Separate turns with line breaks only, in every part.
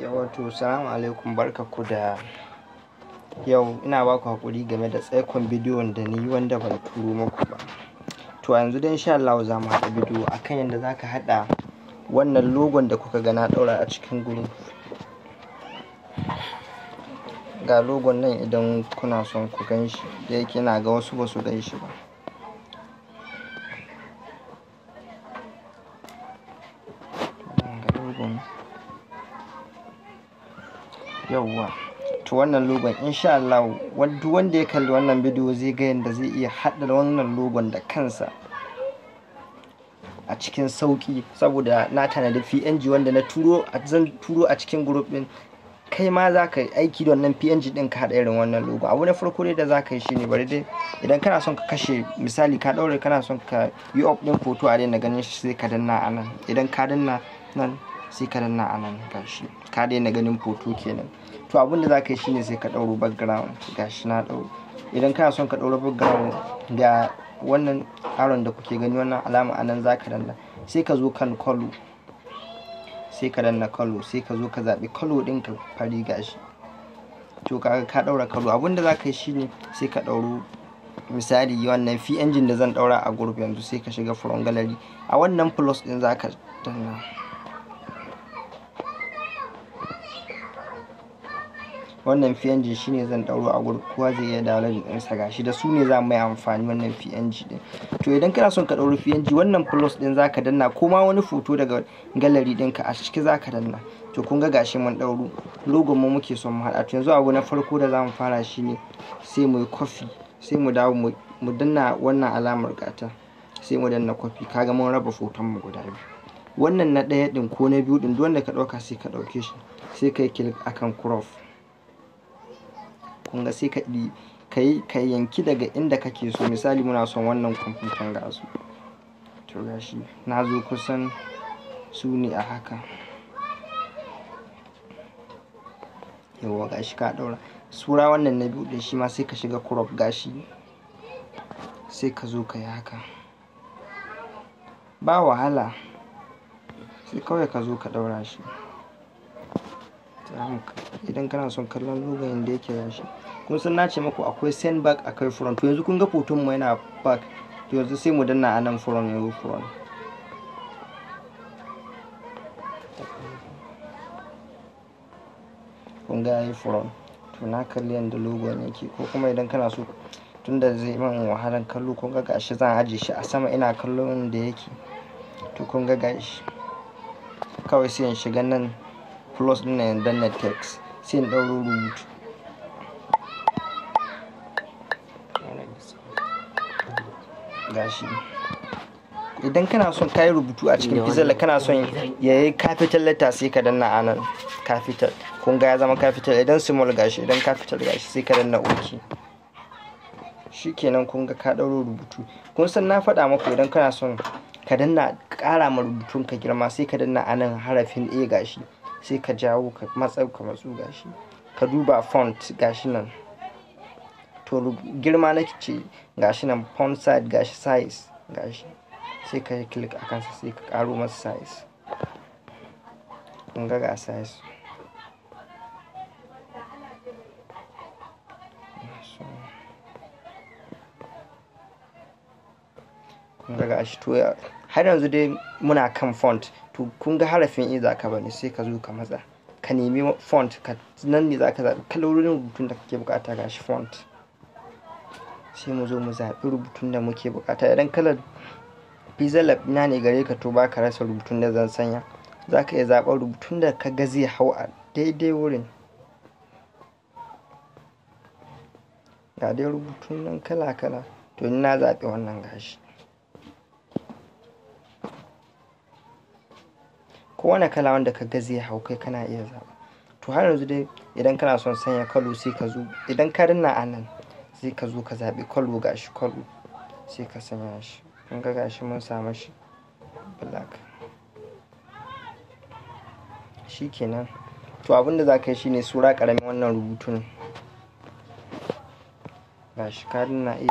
Yawwa to salamu alaikum, barkanku da yau. Ina baku haƙuri game da tsaikon bidiyon da ni wanda ban turo muku ba. To yanzu dai insha Allahu za mu haɗa bidiyo akan yadda za ka haɗa wannan logon da kuka ga na ɗaura a cikin group. Ga logon nan idan kuna son ku gan shi, da yake ina ga wasu ba su gan shi ba. Ga logon. Yawwa. To wannan logon insha Allahu duk wanda ya kalli wannan bidiyo zai ga yadda zai iya haɗa wannan logon da kansa a cikin sauƙi, saboda na tanadi PNG wanda na turo zan turo a cikin group ɗin. Kai ma za ka aiki da wannan PNG ɗin ka haɗa irin wannan logo. Abu na farko dai da za ka yi shine, bari dai idan kana son ka kashe, misali ka ɗaure, kana son ka yi off ɗin hoto a daina ganin shi, sai ka danna a nan. Idan ka danna nan, sai ka danna a nan, gashi ka daina ganin hoto kenan. To abin da za ka yi shine sai ka ɗauro background. Gashi na ɗauro. Idan kana son ka ɗauro background, ga wannan arrow da kuke gani, wannan alama a nan, za ka danna. Sai ka zo kan color, sai ka danna color, sai ka zo ka zaɓi color ɗinka, fari, gashi. To kaga ka ɗaura color. Abin da za ka yi shine sai ka ɗauro, misali, wannan PNG da zan ɗaura a group yanzu. Sai ka shiga from gallery, a wannan plus ɗin za ka danna. Wannan PNG shine zan ɗauro a group, kowa zai iya downloading ɗinsa. Gashi, da su ne za mu yi amfani, wannan PNG ɗin. To idan kana son ka ɗauro PNG, wannan plus ɗin za ka danna, ko ma wani foto daga gallery ɗinka a ciki za ka danna. To kun ga gashi mun ɗauro logon mu, muke son mu haɗa. To yanzu abu na farko da za mu fara shine sai mu yi copy, sai mu dawo mu danna wannan alamar gata, sai mu danna copy. Kaga mun raba foton mu guda biyu. Wannan na ɗaya ɗin ko na biyu ɗin, duk wanda ka ɗauka sai ka ɗauke shi, sai ka yi click akan crop. Kun ga sai ka ka yanki daga inda kake so. Misali, muna son wannan kwamfutan, ga su. To gashi na zo kusan su ne a haka. Yawwa, gashi ka ɗaura. Sura wannan na biyu ɗin shi ma sai ka shiga crop, gashi, sai ka zo ka yi haka. Ba wahala, sai kawai ka zo ka ɗaura shi. Idan kana son kallon logon yanda yake, gashi. Kun san na ce muku akwai send back, akwai front. To yanzu kun ga hoton mu yana back. To yanzu sai mu danna a nan front, yanzu front. Kun ga yayi front. To na kalli yanda logon yake. Ko kuma idan kana so, tunda zai min wahalan kallo, kun ga gashi zan ajiye shi a sama ina kallon inda yake. To kun ga gashi. Kawai sai in shiga nan plus ɗin nan, in danna text, sai in ɗauro rubutu. Gashi. Idan kana son ka yi rubutu a cikin PixelLab, kana son ya yi capital letter, sai ka danna a nan capital. Kun ga ya zama capital. Idan small, gashi. Idan capital, gashi. Sai ka danna OK. Shikenan, kun ga ka ɗauro rubutu. Kun san na faɗa muku, idan kana son ka danna ƙara ma rubutun ka girma, sai ka danna a nan harafin A, gashi. Sai ka jawo, ka matsa, ka matsu, gashi. Ka duba font, gashi nan. To girma na ce, gashi nan font size, gashi size, gashi. Sai ka yi click a kansa, sai ka ƙaro masa size. Kun ga ga size. Kun ga gashi. To har yanzu dai muna kan font. To kun ga harafin A za ka bani, sai ka zo ka matsa. Ka nemi font, ka nan ne za ka zaɓi kalolin rubutun da kake buƙata, gashi font. Sai mu zo mu zaɓi rubutun da muke buƙata. Idan kalar PixelLab ina ne gare ka, to ba ka rasa rubutun da zan sanya. Za ka iya zaɓar rubutun da ka ga zai hau a daidai wurin. Ga dai rubutun nan kala kala. To ni na zaɓi wannan, gashi. Ko wane kala wanda ka ga zai hau kai kana iya zaɓa. To har yanzu dai idan kana son sanya color, sai ka zo, idan ka danna a nan, sai ka zo ka zaɓi color, gashi color, sai ka sanya shi. Kun ga gashi mun sa mashi black. Shikenan. To abin da za ka yi shine sura ƙaramin wannan rubutun. Gashi ka danna A.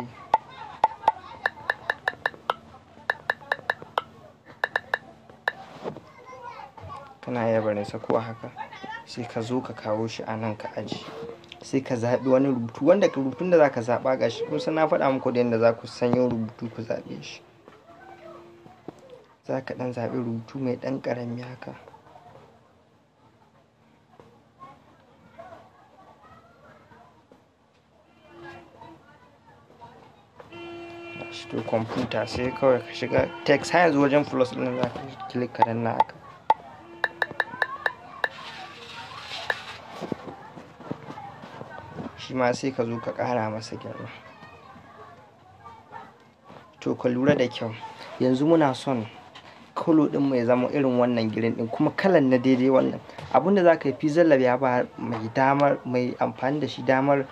Kana iya barin sa ko a haka. Sai ka zo ka kawo shi a nan ka aji. Sai ka zaɓi wani rubutu wanda rubutun da za ka zaɓa gashi. Kun san na faɗa muku da yadda za ku sanyo rubutu ku zaɓe shi. Za ka ɗan zaɓi rubutu mai ɗan ƙarami haka. To kwamfuta sai kawai ka shiga text, har yanzu wajen plus ɗin za ka click ka danna haka. Shi ma sai ka zo ka ƙara masa girma. To ka lura da kyau, yanzu muna son kalo ɗin mu ya zama irin wannan green ɗin kuma kalan na daidai wannan. Abinda za ka yi, Pixel Lab ya ba mai damar mai amfani da shi damar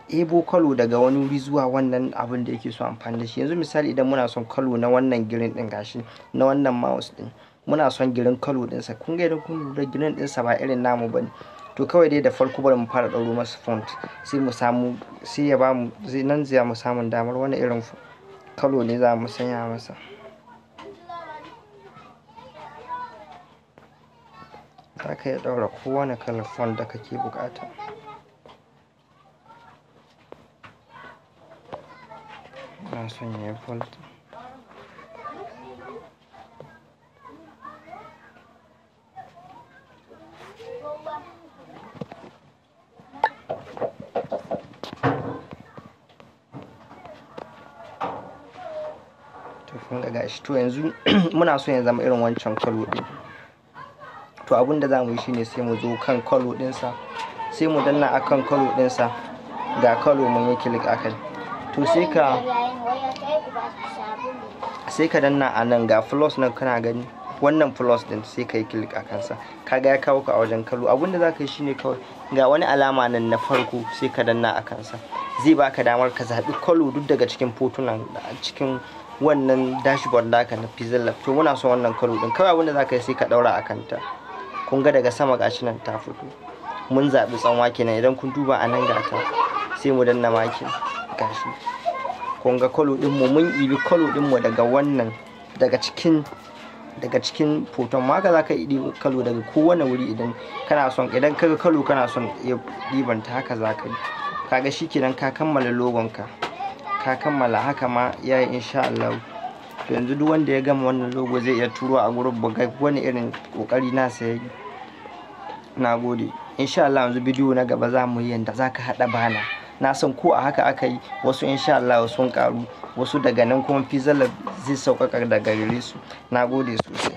ebo kalo daga wani wuri zuwa wannan abin da yake so amfani da shi. Yanzu misali idan muna son kalo na wannan green ɗin, gashi na wannan mouse ɗin, muna son green kalo ɗinsa. Kun ga idan kun lura green ɗinsa ba irin namu bane. To kawai dai da farko bari mu fara ɗauro masa font, sai mu samu, sai ya bamu, sai nan zai mu samun damar wani irin kalo ne za mu sanya masa. Za ka iya ɗaura kowane kalar font da kake buƙata. Ina son yayi bold. To kun ga gashi. To yanzu muna so ya zama irin wancan kalo ɗin. To abin da za mu yi shine sai mu zo kan kalo ɗinsa, sai mu danna akan kalo ɗinsa. Ga kalo mun yi click akai. To sai ka danna a nan ga plus nan, kana gani wannan plus ɗin, sai ka yi click a kansa. Kaga ya kawo ka a wajen kalo. Abin da za ka yi shine kawai ga wani alama nan na farko, sai ka danna a kansa. Zai baka damar ka zaɓi kalo duk daga cikin fotunan cikin wannan dashboard naka na Pixel Lab. To muna son wannan kalo ɗin. Kawai abin da za ka yi sai ka ɗaura a kanta. Kun ga daga sama gashi nan ta fito. Mun zaɓi tsanwa kenan. Idan kun duba a nan gata, sai mu danna makin gashi. Kun ga kalo ɗin mu, mun ɗibi kalo ɗin mu daga wannan, daga cikin foton. Ma haka za ka ɗibi kalo daga kowane wuri idan kana son, idan ka ga kalo kana son iya ɗiban ta, haka za ka yi. Kaga shi kenan ka kammala logon ka. Ka kammala haka ma yayi insha Allah. To yanzu duk wanda ya gama wannan logo zai iya turo a group buga wani irin kokari nasa yayi. Na gode. Insha Allah yanzu bidiyo na gaba za mu yi yanda za ka haɗa bana. Na san ko a haka aka yi wasu insha Allah sun ƙaru, wasu daga nan kuma Pixel Lab zai sauƙaƙa daga gare su. Na gode sosai.